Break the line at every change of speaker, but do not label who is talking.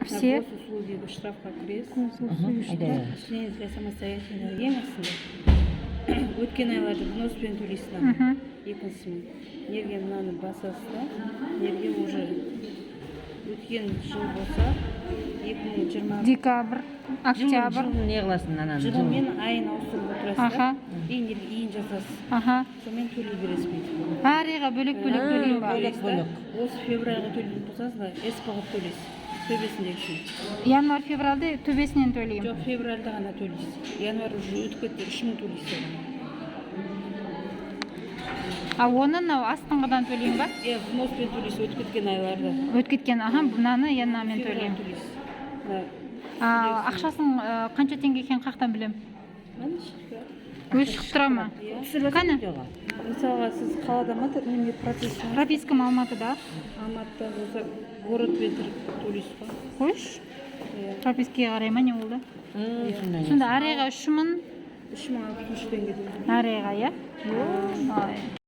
Все.
Госуслуги, штрафқа кіресіз.
Айда.
Отчисление для самостоятельного, ең астында. Өткен айларды вноспен төлейсіз. Екіншісімен неге мынаны басасыз да, неге уже өткен жыл болса, 2020.
Декабрь, октябрь.
Жылын не қыласың ананы?
Жылы мен айын ауыстырып отырасыз да. И неге ИИН жазасыз. Сонымен төлей бересіз бүйтіп.
Әр айға бөлек бөлек төлеймін ба?
Бөлек бөлек.
Осы февральға төлейтін болсаңыз да, СП қылып төлейсіз төбесіндегісін.
Январь, февральды төбесінен төлеймін.
Жоқ, февральда ғана төлейсіз, январь уже өтіп кетті, 3000 төлейсіз оған.
А оны мынау астыңғыдан төлеймін ба?
Иә, вноспен төлейсіз өтіп кеткен айларды.
Өтіп кеткен, аха, мынаны иә, мынамен
Февраль
төлеймін.
төлейсіз. Мына.
А ақшасын қанша теңге екенін қаяқтан білемін?
Міне, шығып тұрады.
Өзі шығып тұра ма?
Иә.
Қане?
Видеоға.
Мысалға, сіз қалада ма, немене, процесс?
Пропискам Алматыда.
Алматыда болса, городпен төлейсіз ғой.
Қойшы.
Иә.
Пропискаға қарай ма, не болды?
Сондай.
Сонда әр айға 3000.
3063 теңге.
Әр айға, иә. Ой.